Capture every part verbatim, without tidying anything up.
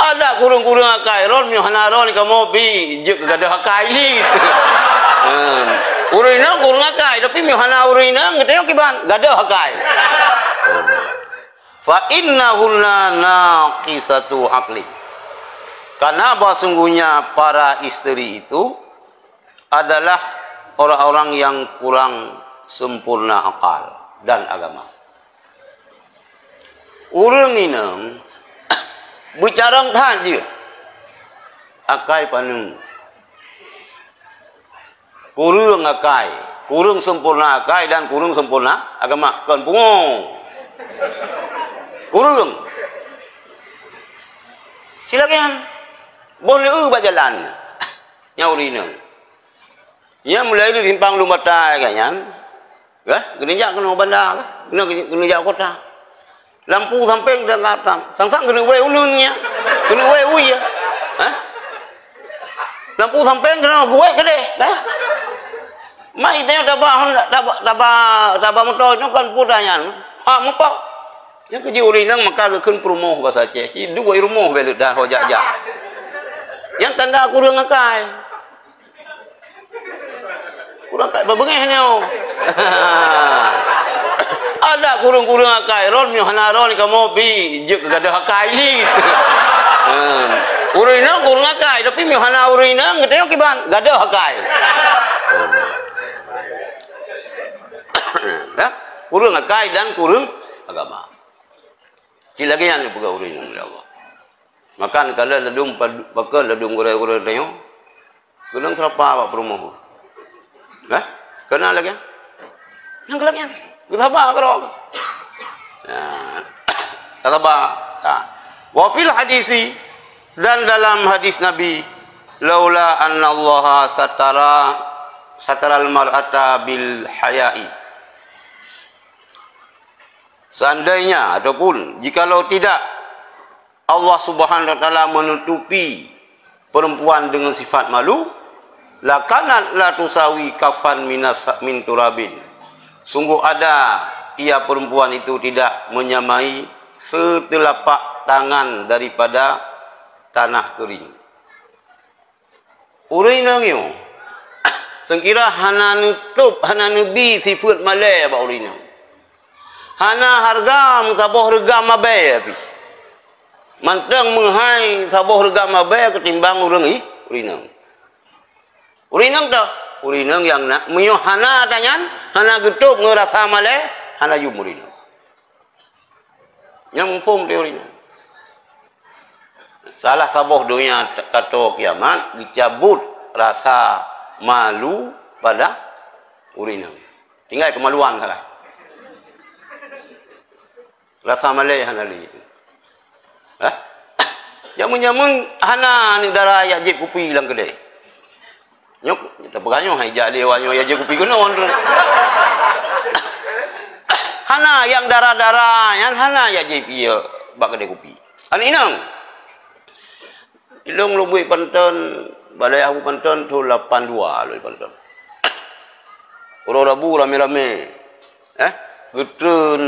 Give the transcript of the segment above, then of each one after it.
Adak kureueng-kureueng akai, ron meunyoe hana ron kamoe pi jeuet keu gadôh akai cit. Ha. Ureueng inong kureueng akai, tapi meunyoe hana ureueng inong, geutanyoe kiban, gadôh akai. Fa innahunna naqisatu aqli. Karena bahwa sungguhnya para isteri itu adalah orang-orang yang kurang sempurna akal dan agama. Ureueng inong beucarông that jeuet, akai paneuk. Kureueng akai, kureueng sempurna akai dan kureueng sempurna agama. Kon pungo. Kureueng. Silagèe nyan. Boh lé eu bak jalan. Nyan ureueng inong. Nyan mulai di simpang Leumbata ka nyan. Kah? Keuneuk jak keunoe banda kah? Keuneuk, keuneuk jak kota. Lampu sampéng dan lam, sang-sang keuneuk wèe uneuen nyan. Keuneuk wèe ui ya. Hah? Lampu sampéng keuneuk geuwèe keudeh, kah? Mai teuh taba Honda, taba, taba, taba moto nyoe kan puta nyan. Ha, mupa. Nyang keujeuet ureueng inong maka geukheun peurumoh basa Aceh. Ci duek rumoh bèk leudah ho jak-jak. Nyang tanda kureueng akai. Kureueng akai beungèh nyoe. Adak kureueng-kureueng akai, ron meunyoe hana ron kamoe pi jeuet keu gadôh akai cit. Ha. Ureueng inong kureueng akai, tapi meunyoe hana ureueng inong, geutanyoe kiban, gadôh akai. Dah? Kureueng akai dan kureueng agama. Cit lagèe nyan geupeugah ureueng inong lé Allah. Maka neukalon ladôm pad-, pakon ladôm gurèe-gurèe tanyoe. Keunong seurapa bak peurumoh. Hah? Keunong lagèe nyan? Nyang lagèe nyan. Geusaba keudroe. Nah, geusaba. Nah. Wa fil hadisi, dan dalam hadis Nabi, "Laula annallaha satara, sataral mar'ata bil haya'i." Seandainya ataupun jikalau tidak Allah Subhanahu wa Taala menutupi perempuan dengan sifat malu, lakanat la tusawi kafan minas, min turabin. Sungguh ada ia perempuan itu tidak menyamai setelapak tangan daripada tanah kering. Ureueng inong nyoe, seukira hana neutôb, hana neubi sifeuet malèe bak ureueng inong. Hana hareuga meusaboh reugam abèe pih. Mantong meuhai saboh reugam abèe keutimbang ureueng i-, ureueng inong. Ureueng inong toh, ureueng inong nyang na, meunyoe hana ata nyan, hana geutôb ngon rasa malèe, hana yum ureueng inong. Nyang muphom teori nyan. Salah saboh donya t-, tato kiamat, geucabut rasa malu pada ureueng inong. Tinggai keumaluan sagai. Rasa malèe hana lé. Hah? Jameun-jameun hana aneuk dara jak jieb kupi lam keudè. Nyoe, tapeugah nyoe hai jak lé awak nyoe jak jieb kupi keunoe. Hana nyang dara-dara nyan hana jak jieb ié bak keudè kupi. Aneuk inong. Ilong lôn buet panton, balai abu panton thôn lapan dua lôn panton. Uroe Rabu ramé-ramé, eh, geutreun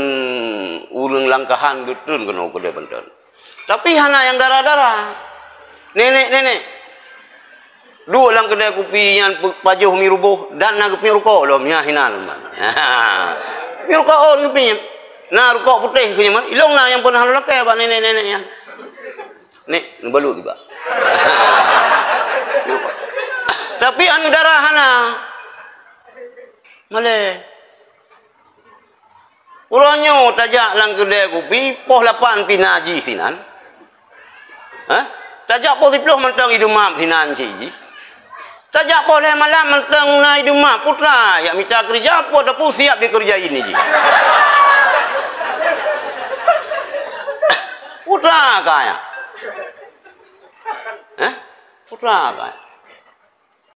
ureueng langkahan geutreun keunoe keudè panton. Tapi hana nyang dara-dara. Nenek-nenek. Duek lam keudè kupi nyan pe-, pajoh mi ruboh dan na geupiep rukok lom nyan hinan. Piep rukok ôn geupiep. Na rukok putéh keu nyan. Ilong na nyang peunah lôn lakèe bak nenek-nenek nyan. Nek, neubalut juga. Tapi aneuk dara hana. Malèe. Uroe nyoe tajak lam keudè kupi, poh lapan pih na jih sinan. Hah? Tajak poh siplôh mantong idumam sinan cit jih. Tajak poh lhèe malam mantong na idumam, putra jak mita keureuja, peue teupeu siap dikeureujain jih. Putra ka nyan. Hah? Putra ka nyan.